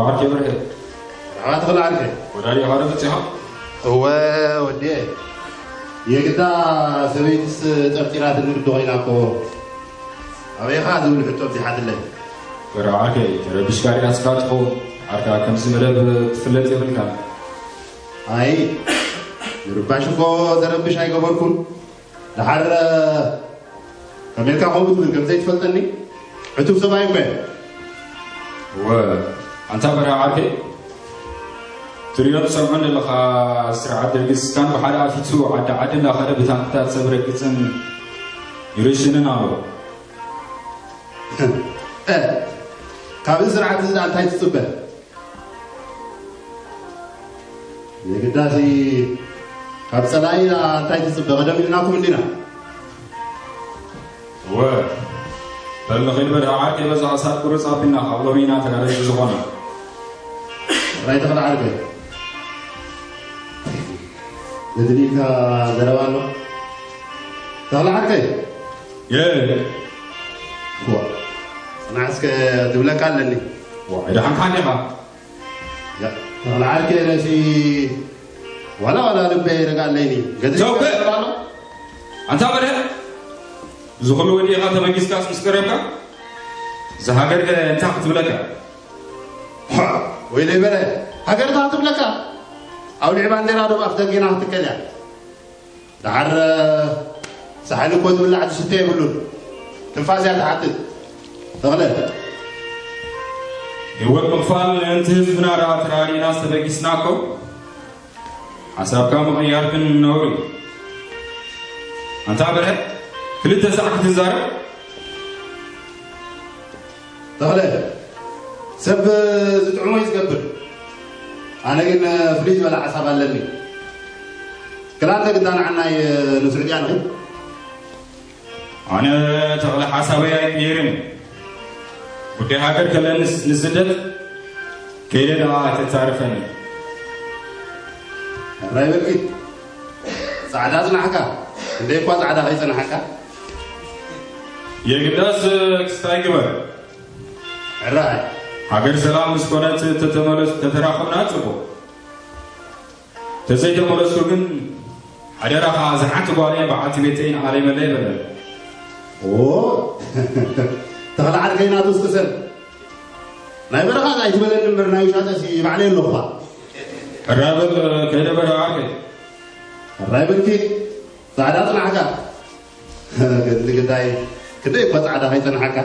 ዓርከይ በርሀ። መርሓባ ተኽለ ዓርከይ። ወዳሊ ኢኻ ዶ መጺኻ? እወ ወዲኤ። የግዳ ሰበይትስ ጠርጢራትኒ ግዲ ኮይና እኮ። ኣበይ ኢኻ ዝብል ሕቶ ኣብዚሓትለይ። በርሀ ዓርከይ፣ ተረቢሽካ ርኢኻትካ ትኸውን። ዓርካ ከምዚ መደብ ክትፍለጥ የብልካን። ኣይ፣ ምርባሽ እኮ ዘረብሽ ኣይገበርኩን። ደሓር ከመይ ኢልካ ከምኡ ትብል? ከም ዘይትፈልጠኒ ዕቱብ ሰብኣይ እኮ እየ። እወ፣ ኣንታ በርሀ ዓርከይ፣ ትሪኦን ትሰምዖን ዘለኻ ስርዓት ደርጊ ስካን ብሓደ ኣፊቱ ዓዲ ዓዲ እንዳኸደ ብታንክታት ሰብ ረግጽን ይርሽንን ኣሎ። እ፣ ካብዚ ስርዓት እዚ ደኣ እንታይ ትጽበ? የግዳሲ ካብ ጸላኢ እንታይ ትጽበ? ቀደም ኢልናኩም እንዲና። እወ፣ በል ንኺድ በል፣ ዓርከይ በዛ ክሳብ ቁሩጽ ኣቢልና ካብ ሎሚ ኢና ተጋደልቲ ዝኾና። ጥራይ ተኽለ ዓርከይ። ዘድልዩካ ዘረባ ኣሎ? ተኽለ ዓርከይ። የ- ዋ፣ ጽናሕ እስከ ዝብለካ ኣለኒ። ዋ፣ ኣይደሓንካን ኢኻ። ያ፣ ተኽለ ዓርከይ ነሲ ዋላ ዋላ ልበይ ረጋ ኣለይኒ። ገድሊ ተው በል። ይገርም ኣሎ። ኣንታ በለ፣ እዚ ኩሉ ወዲእኻ ተበጊስካስ ምስ ቀረብካ፣ እዛ ሃገር ከ እንታይ ክትብለካ? ሓ፣ ወይለይ በለ፣ ሃገር እንታይ ክትብለካ? ኣውሊዕ ባንዴራ ዶ ኣፍ ደጌና ክትከል እያ? ደሓር ሳሕሊ እኮ ዝብላዕ ዝስተ የብሉን። ትንፋስ እያ ትሓትት። ተኽለ። ህይወት ምኽፋል ምእንቲ ህዝብና ደኣ ተራዲእና ዝተበጊስና እኮ። ሓሳብካ ምቕያር ግን ነውሪ እዩ። ኣንታ በርሀ፣ ክልተ ሳዕ ክትዛረብ? ተኽለ፣ ሰብ ዝጥዕሞ እዩ ዝገብር። ኣነ ግን ፍልይ ዝበለ ሓሳብ ኣለኒ። ክላተ ግዳ ንዓናይ ንስዑድያ ንኺድ። ኣነ ተኽለ ሓሳበይ ኣይቅይርን። ጉዳይ ሃገር ከለንስ ንስደት ከይደ ደኣ ተጻርፈኒ። ሕራይ በልኪ። ጻዕዳ ጽናሕካ። ክንደይ እኳ ጻዕዳ ከይጸናሕካ። የግዳስ ክስታይ ግበር። ሕራይ። ሃገር ሰላም ምስ ኮነት ተተመለስ-፣ ተተራኸብና ጽቡቕ። ተዘይተመለስኩ ግን ሓደራኻ እዛ ሓንቲ ጓለይ በዓልቲ ቤተይን ዓለይ መለይ በለ። ኦ፣ ተኽለ ዓርከይ ናቱ እስክሰል። ናይ በረኻ ኣይትበለኒ እምበር ናይ ውሻጠ ሲ ባዕለይ ኣለኹ። ሕራይ በል ከይደ በርሀ ዓርከይ። ሕራይ በልኪ ጻዕዳ ጽናሕካ። ገድሊ ግዳይ ክንደይ እኳ ጻዕዳ ከይጸንሓካ።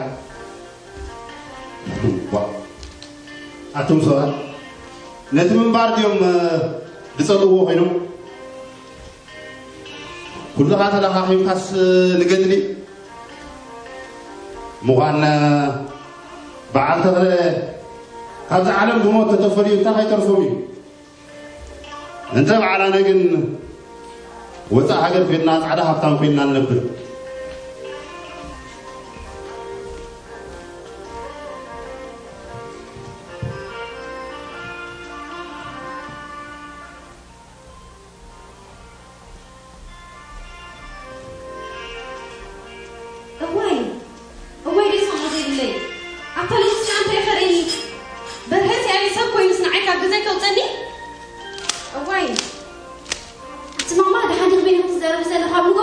ዋ፣ ኣቱም ሰባት ነቲ ምንባር ድዮም ዝጸልእዎ ኮይኖም? ኩልኻ ተለኻኺምካስ ንገድሊ ምዃን በዓል ተኽለ ካብዚ ዓለም ብሞት ተተፈልዩ እንታይ ከይተርፎም እዩ? እንተ በዓል ኣነ ግን ወጻእ ሃገር ኮይንና ጻዕዳ ሃብታም ኮይንና ንነብር። እዋይ እዋይ ደይ ሰምዖ ዘይብለይ ኣታ ልኡስ ከኣ እንታይ ፈርኤኒ በርሀስ ያይ ሰብ ኮይኑስ ንዓይ ካብ ገዛይ ከውፀኒ እዋይ ኣቲ ማማ ደሓን ዲኺ በይንኺ ትዛረቢ ዘለኺ ኣብ ንጎ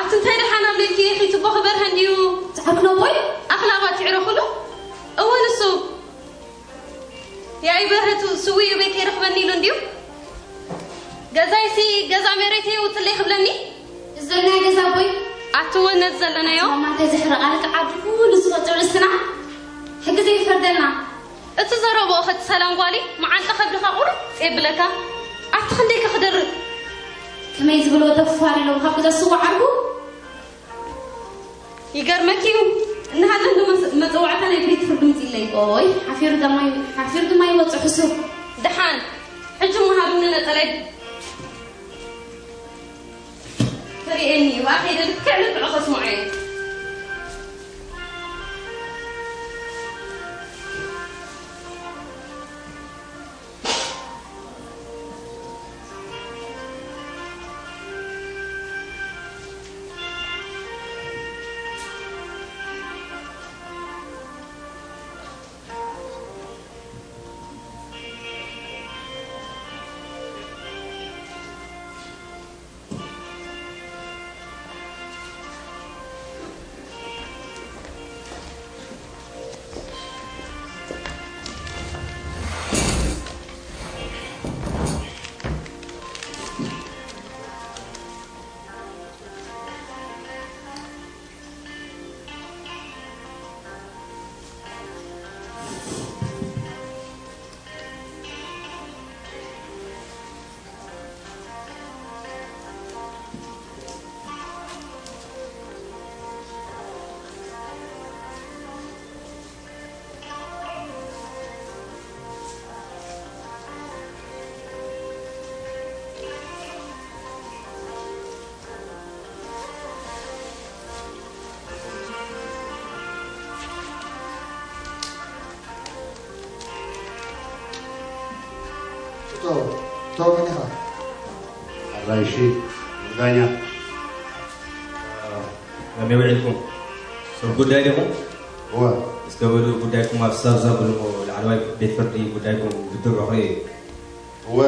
ኣቲ እንታይ ደሓን ኣብለልኪ ኢኺ ትቦ ክበርሀ እንድዩ ዛዕባ ክነቦይ ኣኽላባት ይዕረኹሉ እወ ንሱ ያኢ በርሀ ስውእ እዩ በይ ከይረኽበኒ ኢሉ እንድዩ ገዛይሲ ገዛ መሬተይ የውፅለይ ክብለኒ እዚ ዘለናዮ ገዛ ኣቦይ ኣቲ እወ ነዚ ዘለናዮ ማማ እንታይ ዘሕርቕ ኣልካ ዓዲ ኩሉ ዝፈጥሩ ርስትና ሕጊ ዘይፈርደልና እቲ ዘረብኦ ኸቲ ሰላም ጓሊ መዓንጣ ከብድኻ ቁርፅ የብለካ ኣቲ ክንደይ ከ ክደርእ ከመይ ዝበልዎ ደፋር ኢሎም ካብ ገዛ ዝስዋዕ ዓርኩ ይገርመኪ እዩ እናሃለንዶ መፀዋዕታ ናይ ቤት ፍርዲ ምፅኢለይ ኦይ ሓፊሩ ደማ ሓፊሩ ድማ ይወፅእ ሕሱር ደሓን ሕጂ እሞ ሃብኒ ነፀላይ ክርእየኒ እዩ ኣኸይደ ልክዕ ልክዑ ከስምዖ እየ ኣራይሺ ዳኛ ከመይ ውዒልኩም? ሰብ ጉዳይ ዲኹም? እወ። እስከ በሉ ጉዳይኩም ኣብ ሳብ ዘብሉ ላዕለዋይ ቤት ፍርዲ ጉዳይኩም ብትብዑ ክርኢ። እወ፣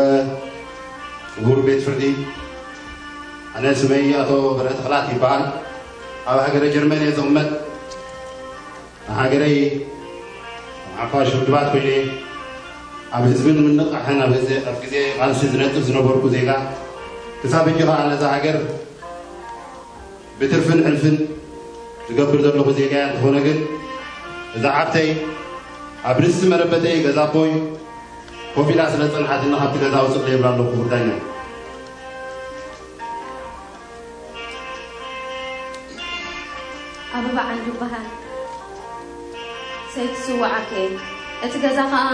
ክቡር ቤት ፍርዲ፣ ኣነ ስመይ ኣቶ በረኸት ተኽላት ይበሃል። ኣብ ሃገረ ጀርመን እየ ዝቕመጥ። ንሃገረይ ኣብ ሓፋሽ ውድባት ኮይነ ኣብ ህዝብን ምንቕቓሕን ኣብ ህዘ-፣ ኣብ ግዜ ቃልሲ ዝነጥፍ ዝነበርኩ ዜጋ፣ ክሳብ ሕጂ ከኣ ነዛ ሃገር ብትርፍን ሕልፍን ዝገብር ዘለኹ ዜጋ እያ። እንተኾነ ግን እዛ ዓብተይ ኣብ ርእሲ መረበተይ ገዛ ኣቦይ ኮፍ ኢላ ስለ ዝጸንሓትና ካብቲ ገዛ ኣውጽእ ይብላ ኣለኹ ክቡር ዳኛ። ኣበባ ዓንዱ ይበሃል። ሰይቲ ስውኣከ እቲ ገዛ ኸኣ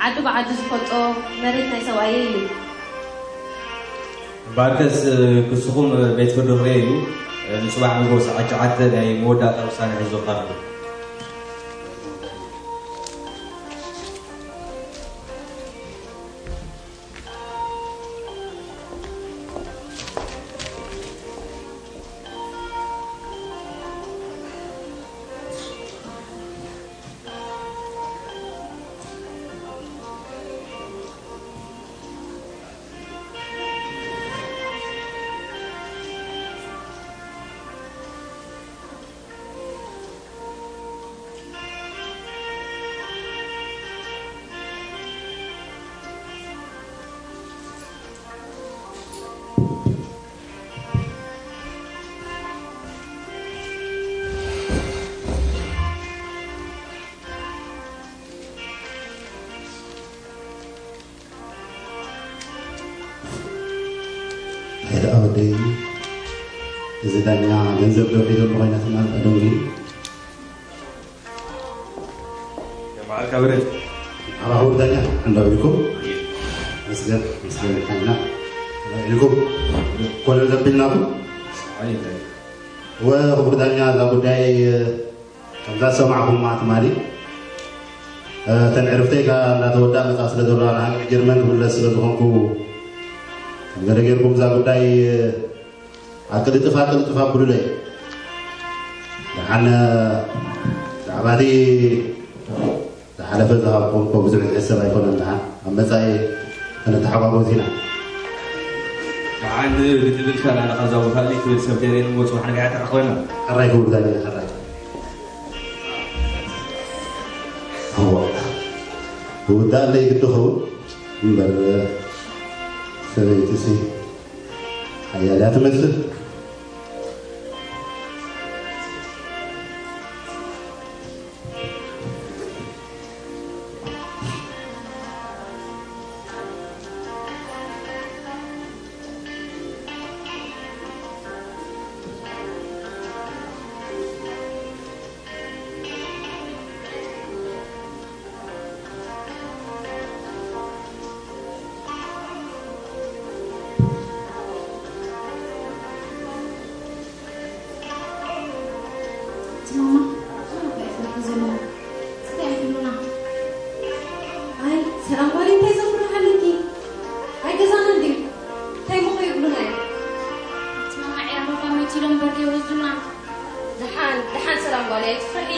ዓዱ ብዓዱ ዝፈልጦ መሬት ናይ ሰብኣየ እዩ። እምበኣርከስ ክስኹም ቤት ፍርዲ ክርእዮ እዩ። ንጽባሕ ንግሆ ሰዓት ትሽዓተ ናይ መወዳእታ ውሳነ ሒዙ ክቐርብ። ሄደ ኣወደይ፣ እዚ ዳኛ ገንዘብ ደውዒ ዘሎ ኮይና ትማል ቀደም ግን የማዕልካ ብረት። ኣባኹም ዳኛ እንዳው ኢልኩም መስገን መስገን ካይና ኢልኩም ኮነ ዘቢልናኩም። ወ ክቡር ዳኛ፣ እዛ ጉዳይ ከምዛ ዝሰማዕኹማ ትማሊ፣ እ፣ እተን ዕርፍተይ ከኣ እናተወዳ መጻ ስለ ዘለዋ ንሃገር ጀርመን ክምለስ ስለ ዝኾንኩ ከም ገለ ጌርኩም እዛ ጉዳይ ኣቅልጥፍ ኣቅልጥፍ ኣብሉለይ። ደሓን ብዛዕባ እቲ ዝሓለፈ ዝሃብኩም እኮ ብዙሕ ዝሕሰብ ኣይኮነን። ደሓን ኣብ መጻኢ ክንተሓጓጎዝ ኢና። ደሓን ብትብል ሻላ ንኸዛ ቦታ እዚ ክብል ሰብ ደልየኒ እሞ ጽባሕ ንግሆ ተረኽበና። ሕራይ ክቡር ዳኛ፣ ሕራይ። እዋ፣ ክውዳእ ኣለይ ግዲ ኸውን እምበር ሰበይትሲ ሓያል እያ ትመስል። ማማ፣ እንታይ ይፈልጡ ዘለዉ? እንታይ ይብሉና? ኣይ፣ ሰላም ጓለይ፣ እንታይ ዘፍርሕ ኣለኪ? ኣይ፣ ገዛና እንድዩ። እንታይ ምኾ ይብሉና እዮም? እቲ ማማ፣ ዕያሮባ መት ኢሎም በሪ ይወስዱና። ደሓን፣ ደሓን ሰላም ጓለይ፣ ኣይትፍርሒ።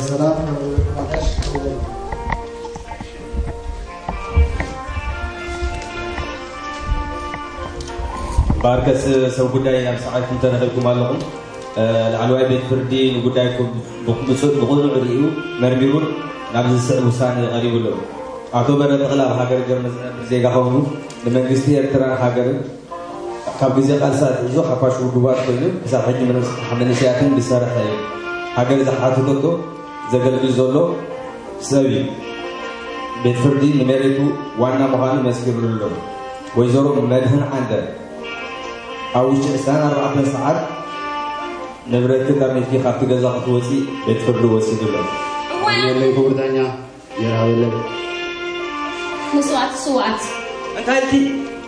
ሰላም። ባርከስ ሰብ ጉዳይ ኣብ ሰዓትኩም ተረኺብኩም ኣለኹም። እ፣ ላዕለዋይ ቤት ፍርዲ ንጉዳይኩም ብቕ-፣ ብጽ-፣ ብቕኑዕ ርእዩ መርሚሩን ናብ ዝስዕብ ውሳነ ቀሪቡ ኣሎ። ኣቶ በረኸት ተኽለ ኣብ ሃገረ ጀርመን ዝነብር ዜጋ ኮይኑ ንመንግስቲ ኤርትራን ሃገርን ካብ ግዜ ቃልሲ ኣትሒዙ ሓፋሽ ውድባት ኮይኑ ክሳብ ሕጂ ንመንስ-፣ መንእሰያትን ዝሰርሐ እዩ። ሃገር ዝሓተተቶ ዘገልግል ዘሎ ሰብ እዩ። ቤት ፍርዲ ንመሬቱ ዋና ምዃኑ መስኪሩሉ ኣሎ። ወይዘሮ መድህን ዓንደ ኣብ ውሽጢ ዕስራን ኣርባዕተን ሰዓት ንብረትኪ ካብ ቤትኪ ካብቲ ገዛ ክትወፂ ቤት ፍርዲ ወሲዱ ኣሎ። እዋይ! የለይ ክቡር ዳኛ፣ የርሃበለይ። መስዋእቲ ስውኣት። እንታይ ኢልኪ?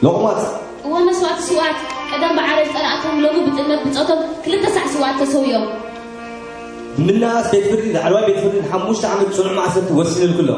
ሎቕማጽ። እወ፣ መስዋእቲ ስውኣት። ቀደም ብዓረር ዝጸላእቶም ሎሚ ብጥልመት ብጾቶም ክልተ ሳዕ ስውኣት ተሰውዮም። ብምናስ ቤት ፍርዲ ላዕለዋይ ቤት ፍርዲ ንሓሙሽተ ዓመት ጽኑዕ ማእሰርቲ ወሲኑልኩ ኣሎ።